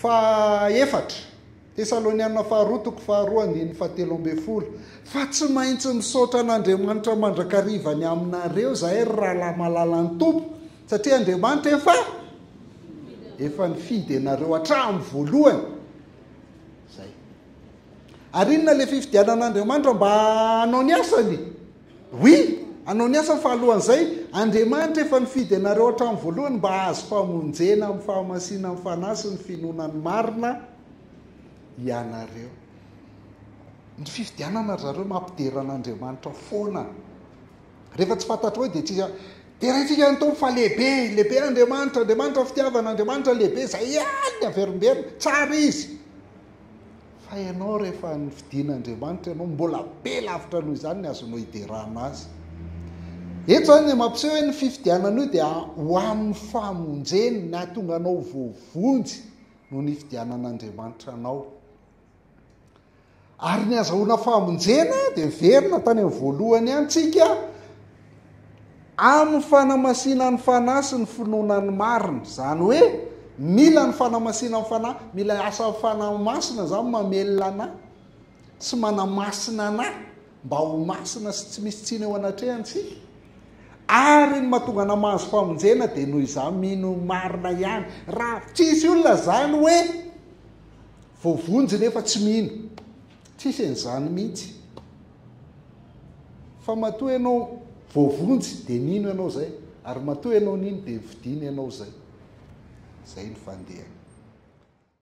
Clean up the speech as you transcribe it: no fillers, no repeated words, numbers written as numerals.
Fahaefatra, Tesaloniana faharoa toko faharoa andininy fahatelo ambin'ny folo, Fa tsy maintsy misaotra an'Andriamanitra mandrakariva ny aminareo izahay, ry rahalahy malalan'ny Tompo, satria Andriamanitra efa efa nifidy anareo hatramin'ny voalohany. Izay. Ary inona ilay fifidianan'Andriamanitra mba hanao ny asany? Oui, hanao ny asany fa alohan'izay, Andriamanitra efa nifidy anareo hatramin'ny voalohany mba hahazo famonjena amin'ny fahamasinan'ny fanahy sy ny finoana ny marina ianareo. Ny fifidianana ry zareo mampidera an'Andriamanitra foana. Rehefa tsy fantatrao hoe dia tsy deraintsika ny Tompo fa lehibe, lehibe Andriamanitra, Andriamanitra fitiavana, Andriamanitra lehibe, izay ihany ny averimberina, tsara izy. Fa ianao rehefa nofidin'Andriamanitra ianao, mbola be lavitra noho izany ny azonao hiderana Azy. Eto izany dia mampiseho hoe ny fifidianana io dia ho amin'ny famonjeny, ny hahatonga anao ho voavonjy no nifidianan'Andriamanitra anao. Ary ny azahoana famonjena dia miverina tany amin'ny voalohany ihany tsika, Amin'ny fanamasinan'ny fanahy sy ny finoana ny marina. Izany hoe, mila ny fanamasinan'ny fanahy, mila asan'ny Fanahy Masina izany mamelona anà sy manamasina anà mba ho masina sy tsy misy tsiny eo anatrehany isika. Ary ny mahatonga anà mahazo famonjena dia noho izaho mino ny marina ihany. Raha tsisy olona izany hoe voavonjy nefa tsy mino. Tsisy an'izany mihitsy. Fa matoa ianao voavonjy dia nino ianao izay, ary matoa ianao nino dia nofidiny ianao izay. Izay ny fandehany.